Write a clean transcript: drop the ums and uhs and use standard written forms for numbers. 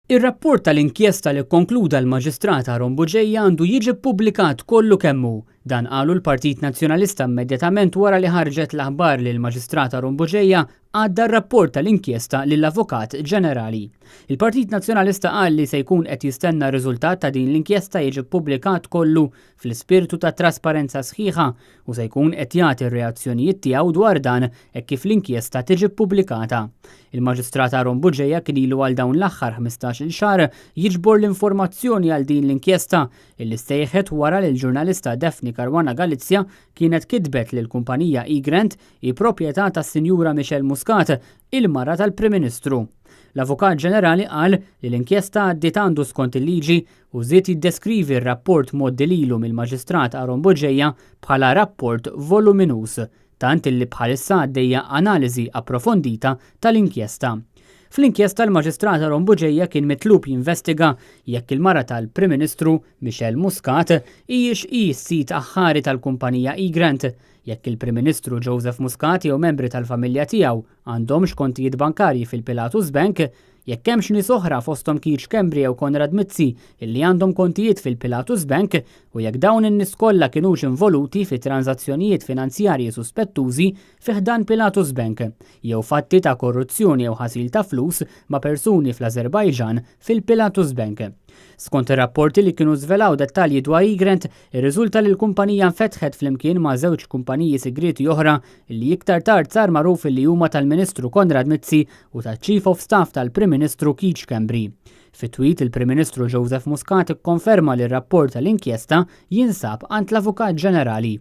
Ir-rapport tal-inkjesta li kkonkluda l-Maġistrat Aaron Bugeja għandu jiġi ppubblikat kollu kemm hu. Dan qalu l-Partit Nazzjonalista immedjatament wara li ħarġet l-aħbar li l-Maġistrat Aaron Bugeja għadda r-rapport tal-inkjesta lill-Avukat Ġenerali. Il-Partit Nazzjonalista qal li se jkun qed jistenna r-riżultat ta' din l-inkjesta jiġi ppubblikat kollu fl-ispirtu ta' trasparenza sħiħa u se jkun qed jagħti r-reazzjonijiet tiegħu dwar dan hekk kif l-inkjesta tiġi ppubblikata. Il-Maġistrat Aaron Bugeja kien ilu għal dawn l-aħħar 15-il xahar jiġbor l-informazzjoni għal din l-inkjesta illi ssejħet wara li l-ġurnalista Daphne Caruana Galizia kienet kitbet li l-kumpanija Egrant hi proprjetà tas-Sinjura Michelle Muscat, il-mara tal-Prim Ministru. L-Avukat Ġenerali qal li l-inkjesta għaddiet għandu skont il-liġi u żied jiddeskrivi r-rapport mgħoddi lilu mill-Maġistrat Aaron Bugeja bħala rapport voluminuż, tant illi bħalissa għaddejja analiżi approfondita tal-inkjesta. Fl-inkjesta l-Maġistrat Aaron Bugeja kien mitlub jinvestiga jekk il-mara tal-Prim Ministru, Michelle Muscat, hijiex hi s-sid aħħari tal-kumpanija Egrant, jekk il-Prim Ministru Joseph Muscat jew membri tal-familja tiegħu għandhomx kontijiet bankarji fil-Pilatus Bank, jekk hemmx nies oħra fosthom Keith Schembri jew Konrad Mizzi illi għandhom kontijiet fil-Pilatus Bank u jekk dawn in-nies kollha kinux involuti fi tranżazzjonijiet finanzjarji suspettużi fi ħdan Pilatus Bank, jew fatti ta' korruzzjoni jew ħasil ta' flus ma' persuni fl-Ażerbajġan fil-Pilatus Bank. Skont ir-rapporti li kienu żvelaw dettalji dwar Egrant, irriżulta li l-kumpanija nfetħet flimkien ma' żewġ kumpaniji sigrieti oħra li iktar tard sar magħruf li huma tal-Ministru Konrad Mizzi u taċ-Chief of Staff tal-Prim Ministru Keith Schembri. Fi tweet il-Prim Ministru Joseph Muscat ikkonferma li r-rapport tal-inkjesta jinsab għand l-Avukat Ġenerali.